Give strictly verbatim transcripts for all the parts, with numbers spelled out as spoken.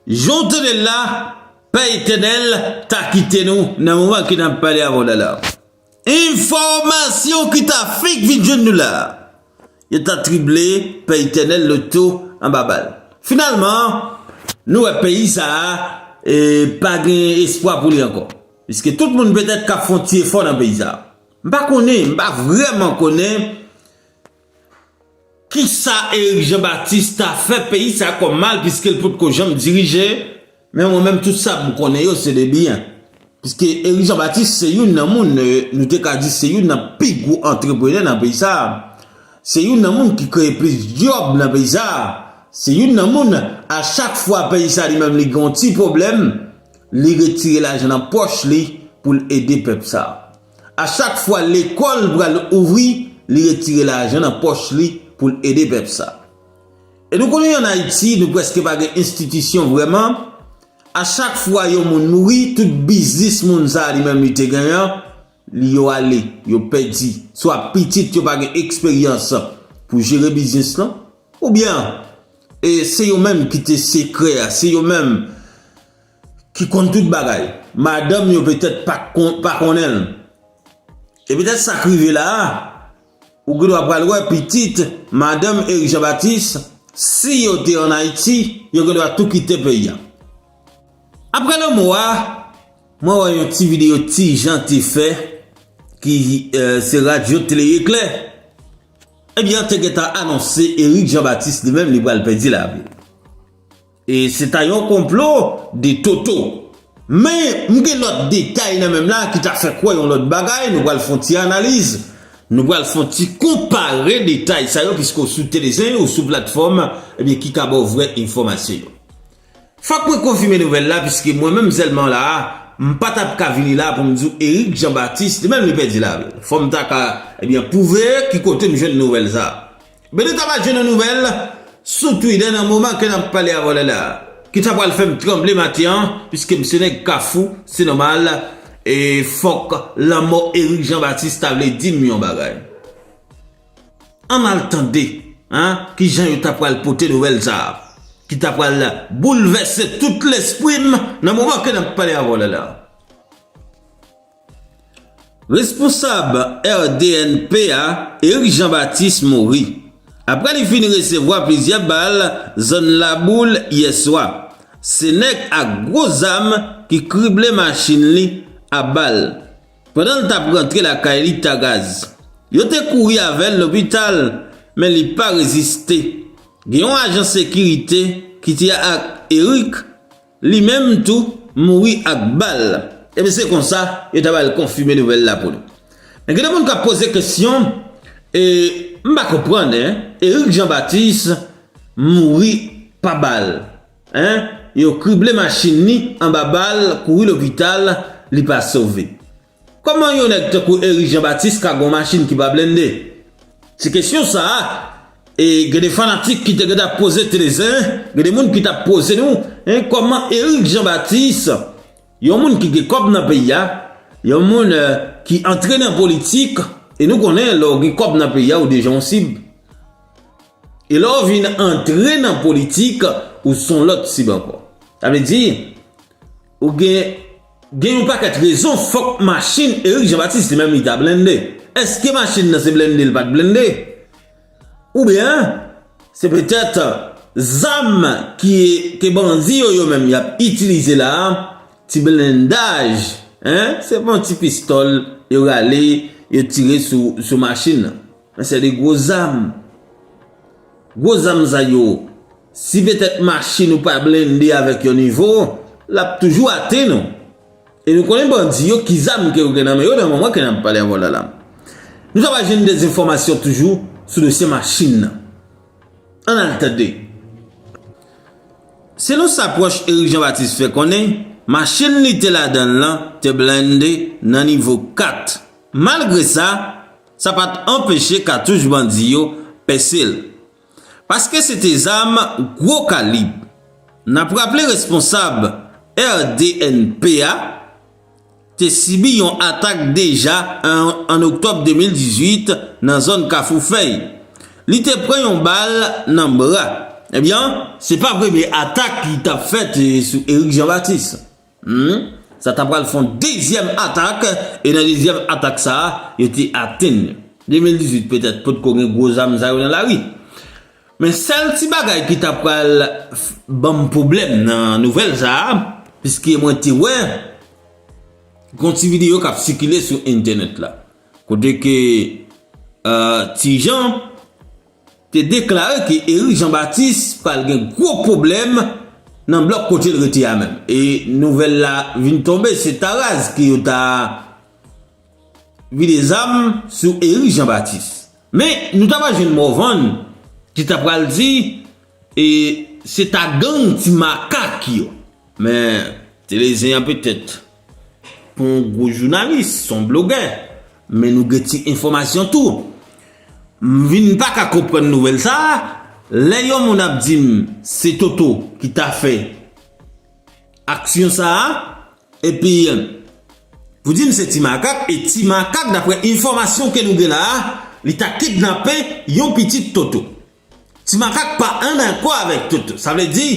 Jan w tande l la, Pè Etènèl ta kite nou nan moman ke n ap pale avè w la la. Enfòmasyon ki ta fenk vin jwenn nou la. Yo ta trible Pè Etènèl Lotto anba bal. Finalman, nou wè peyi sa a, e, pa gen espwa pou li ankò. Piske tout moun petèt k ap fè yon ti efò nan peyi sa a. M pa konnen, m pa vrèman konnen kisa Eric Jean Baptiste ta fè peyi sa a kòm mal, piske l potko janm dirije, men mwen menm tout sa m konnen yo se de byen. Piske Eric Jean Baptiste se youn nan moun, e, nou te ka di se youn nan pi gwo antreprenè nan peyi sa a. Se youn nan moun ki kreye plis djòb nan peyi sa a. Se youn nan moun, a chak fwa peyi sa a li menm li gen yon ti pwoblèm, li retire lajan nan pòch li pou l ede pèp sa a. A chak fwa lekòl pral ouvri, li retire lajan nan pòch li pou l ede pèp sa a. E nou konnen ann Ayiti, nou prèske pa gen enstitisyon vrèman. A chak fwa yon moun mouri, tout biznis moun sa a li menm li te genyen an, li yo ale, yo pèdi. Swa pitit yo pa gen eksperyans pou jere biznis lan, oubyen, e, se yo menm ki te sekrè a, se yo menm ki konn tout bagay. Madanm yo petèt pa kon-, pa konnen l. E petèt sa k rive la a, ou gendwa pral wè pitit madanm Eric Jean Baptiste, si yo te ann Ayiti, yo gendwa tou kite peyi a. Apre lanmò a, mwen wè yon ti videyo Ti Jan te fè, ki, e, se radyo Tele Eklè. Ebyen, te gentan anonse Eric Jean Baptiste li menm li pral pèdi lavi l. E se ta yon konplo de Toto. Men, m gen lòt detay nan menm la ki ta fè kwè yon lòt bagay, nou pral fè yon ti analiz, nou pral fè yon ti konpare detay sa yo, piske w sou Telezen, ou sou platfòm, ebyen, ki ka ba w vrè enfòmasyon yo. Fòk mwen konfime nouvèl la, piske mwen menm sèlman la a, m pa t ap ka vini la pou m di w Eric Jean Baptiste, li menm li pèdi lavi l. Fò m ta ka, ebyen, pwouve ki kote m jwenn nouvèl sa a. Men nou ta pral jwenn yon nouvèl sou Twitter nan moman ke n ap pale avè w la la, ki ta pral fè m tranble maten an, piske m se nèg Kafou, se nòmal, e fòk lanmò Eric Jean Baptiste ta vle di m yon bagay. Ann al tande, en, kijan yo ta pral pote nouvèl sa a, ki ta pral boulvèse tout lespri m nan moman ke n ap pale avè w la la. Responsab R D N P a, Eric Jean Baptiste, mouri apre li fin resevwa plizyè bal zòn Laboul yè swa. Se nèg ak gwo zam ki krible machin li a bal pandan l t ap rantre lakay li Tagaz. Yo te kouri avè l lopital, men li pa reziste. Gen yon ajan sekirite ki te ak Eric, li menm tou mouri ak bal. Ebyen, se konsa, yo ta pral konfime nouvèl la pou nou. Men gen de moun k ap poze kesyon, e m pa konprann, en, Eric Jean Baptiste mouri pa bal, en, yo krible machin li anba bal, kouri lopital, li pa sove. Kòman yon nèg tankou Eric Jean Baptiste ka gon machin ki pa blende? Se kesyon sa a, e gen de fanatik ki te gentan ap poze Telezen, gen de moun ki t ap poze nou, en, kòman Eric Jean Baptiste, yon moun ki gen kòb nan peyi a, yon moun, e, ki antre nan politik, e nou konnen lè w gen kòb nan peyi a, ou deja yon sib. E lè w vin antre nan politik, ou se yon lòt sib ankò. Sa vle di, ou gen, gen yon pakèt rezon, fòk machin Eric Jean Baptiste li menm li ta blende. Èske machin nan se blende l pa t blende? Oubyen, se petèt zam ki, ke bandi yo, yo menm y ap itilize la a, ti blendaj, en, se pa yon ti pistòl yo rale, yo tire sou, sou machin nan. Men se de gwo zam. Gwo zam sa yo, si petèt machin ou pa blende avèk yon nivo, l ap toujou atenn ou. E nou konnen bandi yo ki zam ke yo gen nan men yo nan moman ke n ap pale avè w la la. Nou ta pral jwenn de enfòmasyon toujou sou dosye machin nan. Ann al tande. Selon sa pwòch Eric Jean Baptiste fè konnen, machin li te ladan l lan te blende nan nivo kat. Malgre sa, sa pa t anpeche katouch bandi yo pèse l. Paske se te zam gwo kalib. N ap raple responsab R D N P a te sibi yon atak deja an, an oktòb de mil dizuit nan zòn Kafou Fèy. Li te pran yon bal nan bra. Ebyen, se pa premye atak ki t ap fèt, eh, sou Eric Jean Baptiste. Hmm? Sa ta pral fè yon dezyèm atak, e nan dezyèm atak sa a, yo te atenn. De mil dizuit petèt, potko gen gwo zam sa yo nan lari. Men sèl ti bagay ki ta pral f-, ban m pwoblèm nan nouvèl sa a, piske mwen te wè gon ti videyo k ap sikile sou entènèt la, kote ke, euh, Ti Jan te deklare ke Eric Jean Baptiste pral gen gwo pwoblèm nan blòk kote l rete a menm. E nouvèl la vin tonbe, se ta raz ke yo ta vide zam sou Eric Jean Baptiste. Men, nou ta pral jwenn Morvan ki ta pral di, e, se ta gang Ti Makak yo. Men, Telezen an petèt pa yon gwo jounalis, se yon blogè. Men nou gen ti enfòmasyon tou. M vin pa ka konprann nouvèl sa a. Lè yon moun ap di m se Toto ki ta fè aksyon sa a, epi pou di m se Ti Makak, e Ti Makak, daprè enfòmasyon ke nou gen la a, li ta kidnape yon pitit Toto. Ti Makak pa an akò avèk Toto. Sa vle di,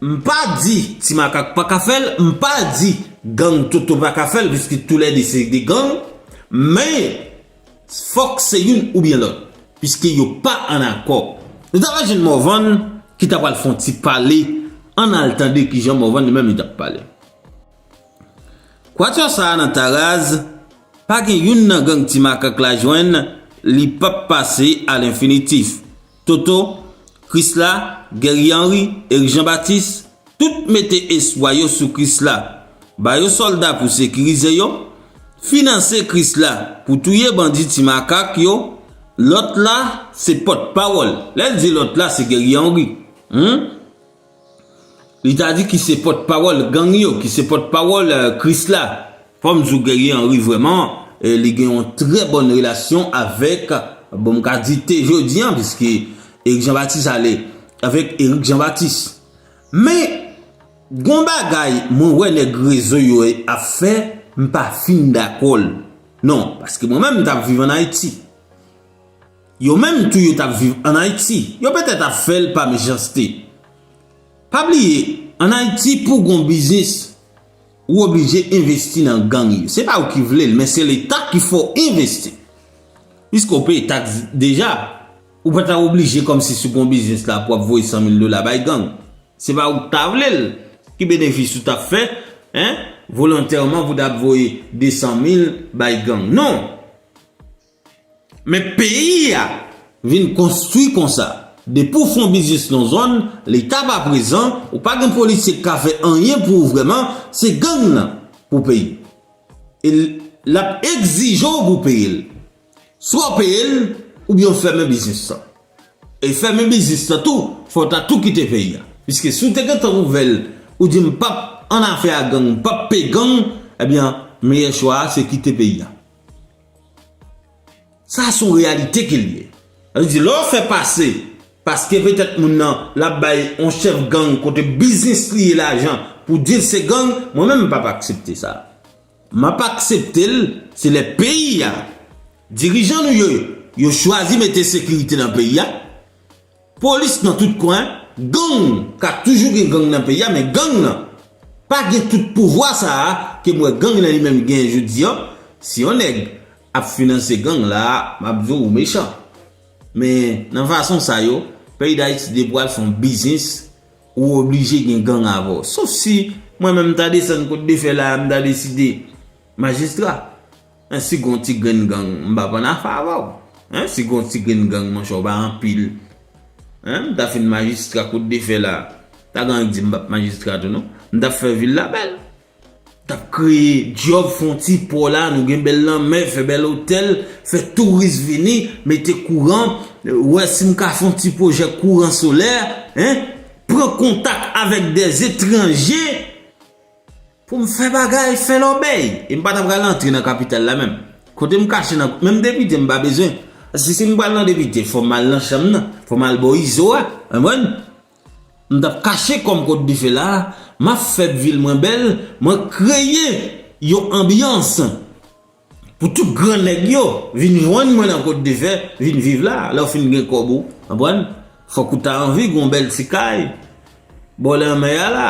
m pa di Ti Makak pa ka fè l, m pa di gang Toto pa ka fè l, piske toulède se de gang, men fòk se youn oubyen lòt, piske yo pa an akò. Nou ta pral jwenn Morvan ki ta pral fè yon ti pale, ann al tande kijan Morvan li menm li t ap pale. Kwatè sa a nan Taraz, pa gen youn nan gang Ti Makak la jwenn, li p ap pase alenfinitif. Toto, Krisla, Guerrier Henry, Eric Jean Baptiste, tout mete espwa yo sou Krisla. Ba yo sòlda pou sekirize yo, finanse Krisla pou touye bandi Ti Makak yo, lòt la se pòtpawòl. Lè l di lòt la, se Guerrier Henry. Hmm? Li ta di ki se pòtpawòl gang yo, ki se pòtpawòl, eh, Krisla. Fò m di w Guerrier Henry vrèman, eh, li gen yon trè bòn relasyon avèk, bon, m ka di te jodi a, piske Eric Jean Baptiste ale avèk Eric Jean Baptiste. Men, gon bagay, mwen wè nèg rezo yo ap fè, m pa fin dakò l. Non, paske mwen menm, m t ap viv ann Ayiti. Yo menm tou yo t ap viv ann Ayiti. Yo petèt ap fè l pa mechanste. Pa bliye, ann Ayiti, pou gon biznis, ou oblije envesti nan gang yo. Se pa ou ki vle l, men se Leta ki fè w envesti. Piske w peye taks deja, ou pa ta oblije kòmsi si w gon biznis la pou w ap voye san mil dola bay gang. Se pa ou k ta vle l. Ki benefis ou t ap fè, en, volontèman pou w t ap voye de san mil bay gang? Non. Men peyi a vin konstwi konsa. Depi w fè yon biznis nan yon zòn, Leta pa prezan, ou pa gen polisye k ka fè anyen pou ou vrèman, se gang nan pou peye. E l, l ap egzije w pou peye l. Swa w peye l, oubyen w fèmen biznis lan. E fèmen biznis lan tou, fò w ta tou kite peyi a. Piske si w te gentan ouvè l, ou di m p ap annafè a gang, m p ap peye gang, ebyen, meyè chwa a se kite peyi a. Sa se yon reyalite ke l ye. Sa vle di, lè w fè pase, paske petèt moun nan, l ap bay yon chèf gang kote biznis li ye lajan pou di l se gang, mwen menm m p ap aksepte sa. M ap aksepte l, se lè peyi a, dirijan nou yo, yo chwazi mete sekirite nan peyi a, polis nan tout kwen, gang, ka toujou gen gang nan peyi a, men gang nan pa gen tout pouvwa sa a ke m wè gang nan li menm genyen jodi a. Si yon nèg ap finanse gang la, m ap di w ou mechan. Men nan fason sa yo, peyi Dayiti depi w al fè yon biznis, ou oblije gen gang avè w. Sof si mwen menm m ta desann Kot de Fè la, m ta deside majistra. Men si gon ti grenn gang, m p ap annafè avè w. Hein, si gon ti grenn gang, monchè, w pa anpil. Hein, m ta fin majistra Kot de Fè la. Ta gen anvi di m p ap majistra tou non. M t ap fè vil la bèl. M t ap kreye djòb, fè yon ti pò la, nou gen bèl lanmè, fè bèl otèl, fè touris vini, mete kouran, wè si m ka fè yon ti pwojè kouran solè, hein, pran kontak avèk dè etranje, pou m fè bagay, fè lòbèy. E m pa t ap pral antre nan kapital la menm. Kote m kache nan, menm depite m pa bezwen. Paske si m pral nan depite, fò m al nan chanm nan, fò m al bò Izo a, konprann? M t ap kache kò m Kot de Fè la, m ap fè vil mwen bèl, mwen kreye yon anbyans. Pou tout gran nèg yo vin jwenn mwen nan Kot de Fè, vin viv la, lè w fin gen kòb ou, konprann? Fòk ou ta anvi gon bèl ti kay bò lanmè a la.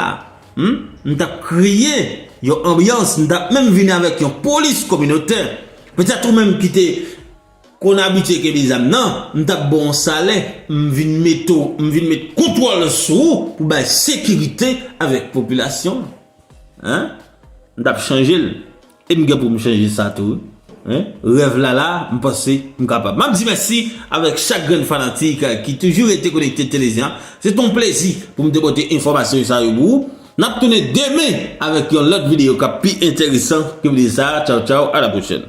Hmm? M t ap kreye yon anbyans, m t ap menm vini avèk yon polis kominotè. Petèt ou menm ki te konn abitye kenbe zam nan, m t ap ba w yon salè, m vin mete w, m vin met kontwòl sou ou pou bay sekirite avèk popilasyon an. Hein? M t ap chanje l. E m gen pou m chanje sa tou. Hein? Rèv la la, m panse m kapab. M ap di mèsi avèk chak grenn fanatik ki toujou rete konekte Telezen an. Se t on plezi pou m te pote enfòmasyon sa yo pou ou. N ap tounen demen avèk yon lòt videyo k ap pi enteresan ke videyo sa a. Tchaw, tchaw, a la pwochèn.